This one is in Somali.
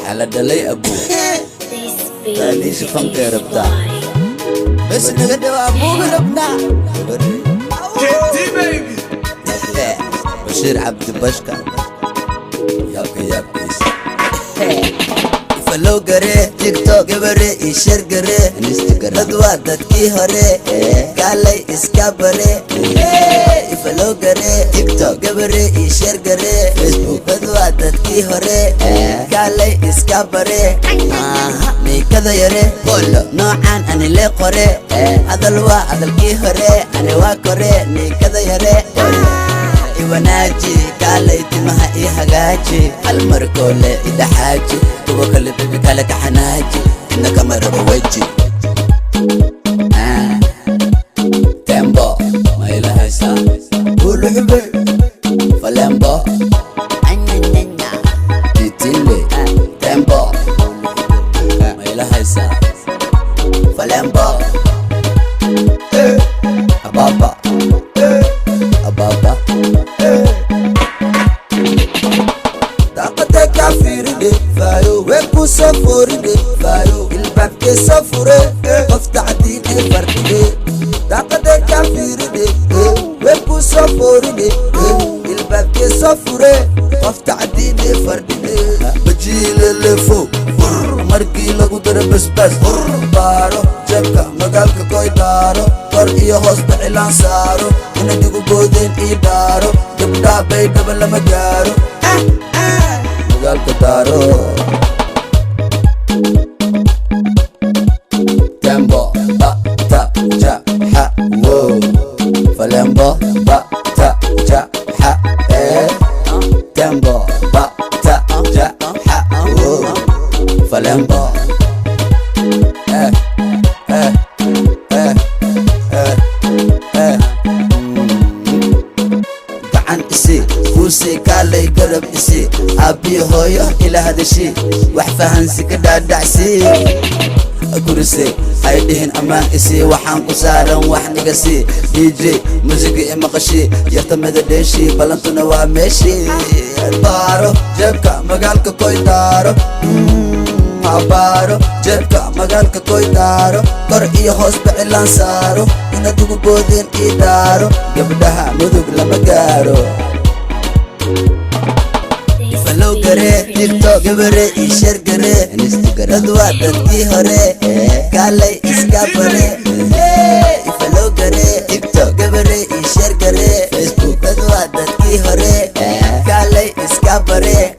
Xala dhalay abuu taaliisha fankay rabtaa. Bes naga dhawaa buugi rabnaa. Bashiir Cabdi Bashka, yaabka yaabkiisa. Follow gare TikTok, gabare ii share gare. Instagram. Dad waa dadkii hore, kaalay iska bare. Follow gare TikTok. gabare ii share gare. Facebook. Dad waa dadkii hore, kaalay iska bare. Niikada yare Bolo. noocaan ani lee qore. Hadal waa hadalkii hore, ani waa kore. Niikada yare iwanaaji, kaalay timaha ii hagaaji. Hal markoole idhaxaaji, kuwa kale bebi kale kaxanaaji, inna kama rabo weji. Ah, tembo ma ila haysaa? Uluxube. Falembo ditile, tembo ma ila haysaa? Falembo. Ababa ababa. Daaqada kaa fiiridhe faayo, wee ku soo fooridhe faayo, ilbaabkee soo fure, qof tacdiin ee fardhidhe. Daaqada kaa fiiridhe, wee ku soo fooridhe, ilbaabkee soo fure, qof tacdiin ee fardhidhe. Bajiile lefo markii lagu daro basbaas, Baaro jeebka magaalka koy daaro, kor iyo hoosba cilaan saaro, inaad igu boodeen ii dhaaro, gabdhaha bay dhaba lama gaaro. Magaalka daaro. Tembo ba ta ja ha wo, falembo ba ta ja ha e, tembo ba ta ja ha wo, falembo eh eh eh eh eh. Gacan isi kuusii, kaalay garab isi, aabbiyo hooyo ila hadashi, wax fahansi ka dhaadhacsi kurise ay dhihin ammaan isi, waxaan ku saaran wax niga sii. DJ musiga i maqashi, yarta mada dheeshi, ballantuna waa meeshii. Baaro jeebka magaalka koy daaro, abaaro jeebka magaalka koy daaro, kor iyo hoosba cilaan saaro, inaad ugu boodeen ii dhaaro, gabdhaha mudug lama gaaro. Follow gare TikTok, gabare ii share gare. Instagram. Dad waa dadkii hore, kaalay iska bare. Follow gare TikTok. gabare ii share gare. Facebook. Dad waa dadkii hore, kaalay iska bare.